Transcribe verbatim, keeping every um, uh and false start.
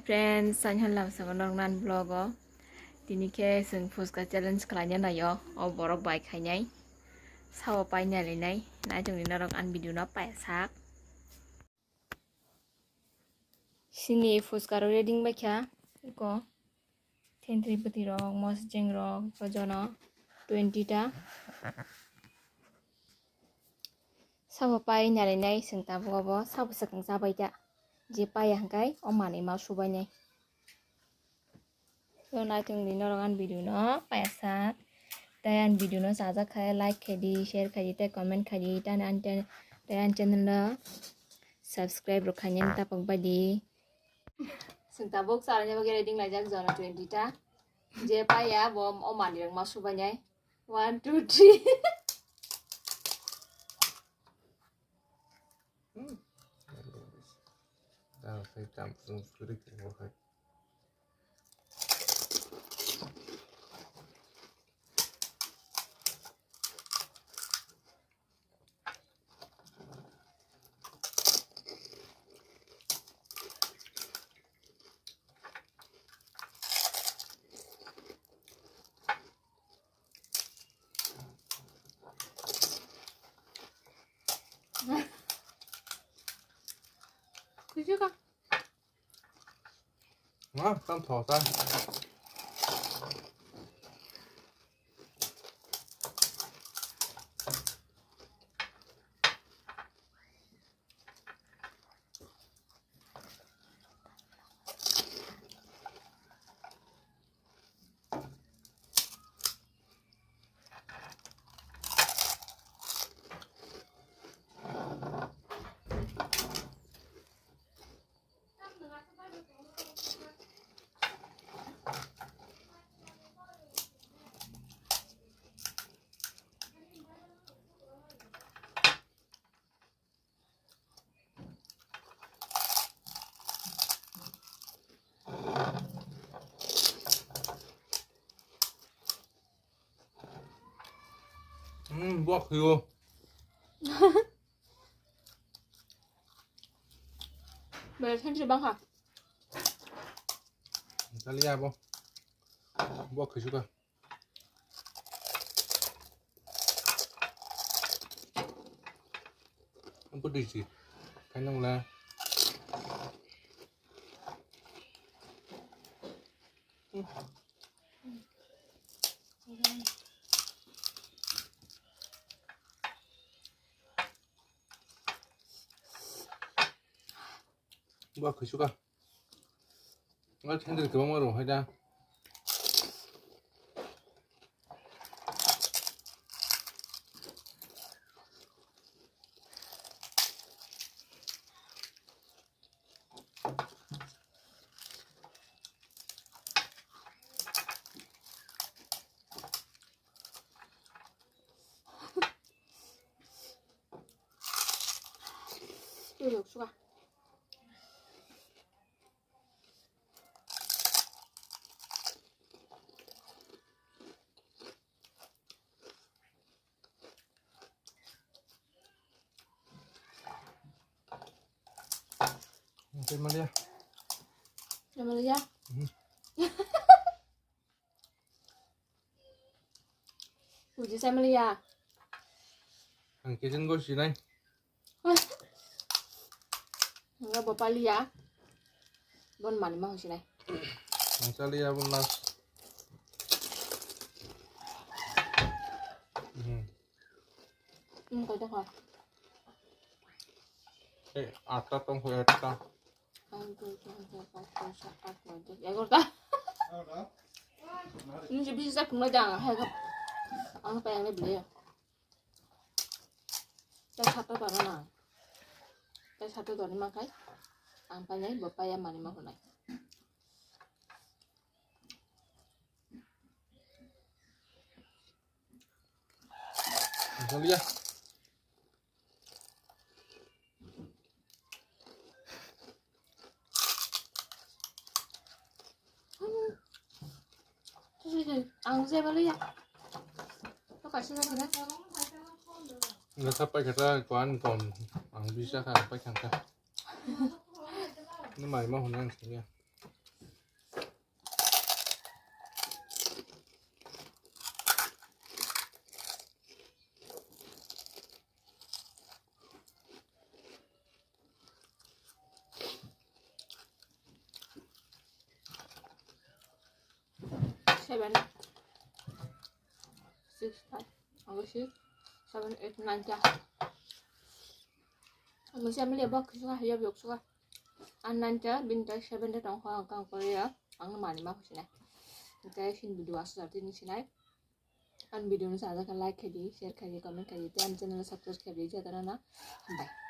Friends, saini hwn lamsongo norok nan vlog o. Tini khe chwng phuska challenge khlaina naio, o borok bai khainai. Sao pai nailainai, naichongni norok ani video no paisak. Sini phuska rok ready wngbaikha, eko thentwrwi bwtwi rok, mosjeng rok, bojono twenty ta. Sabo pai nailainai chwng tabuk obo, sabo swkang chabai ta. Je paiya hwnkhe o manwi ma subainai. Yo naichongdi norok ani video no paisak. Tei ani video no chajak khe like khaidi, share khaidi, tei comment khaidi, tei ani, tei ani channel no subscribe rok khainani tapak baidi. Chwng tabuk chalaina bagwi ready wnglaijak jono twenty ta. Je paiya bo o manwi rok ma subainai. One, two, three. Hmm. Tamo sai tam sung surik mo hai. Kuchuk ka. Wah, tam thok ta. Hmm, buah khiyo. Bel sensi bang ha. Tali ya bo. Buah khiyo ka. Ang putih sih. Kanyang lah. Buah khiyo ka. Ngal chendri kwbangma rw hai da. Twi rok suka. Tei maliya. Tei maliya. Mhm. Uji sai maliya. Ang kitchen go sinai. Nga bo paliya. Bon mani ma hosinai. Ang chaliya bon last. Hmm. Hmm, kau jaga. Eh, atta tong ho atta. Ang tu tu tu pas tu sa pas tu tu. Ya gorta. Ini sih bisa kumna jangan. Hai kap. Ang pengen beli ya. Tei sato tono na. Tei sato toni makai. Ang painai bo paiya mani ma hunai. Julia. Ang je baliya. To kaisa na kena. Nasa pai kata kuan kon. Ang bisa ka pai kangka. Ni mai ma hunang sini. Seven, six, five, omo six, seven, eight, nine ta. Omo se amle bok kisa hayab yok suka. An nine ta, bin ta seven ta tong kho ang kang kore ya. Ang no mani ma khusinai. Tei sin video asu jati ni sinai. An video no sa jaka like khaidi, share khaidi, comment khaidi. Tei an channel subscribe khaidi jata na. Bye.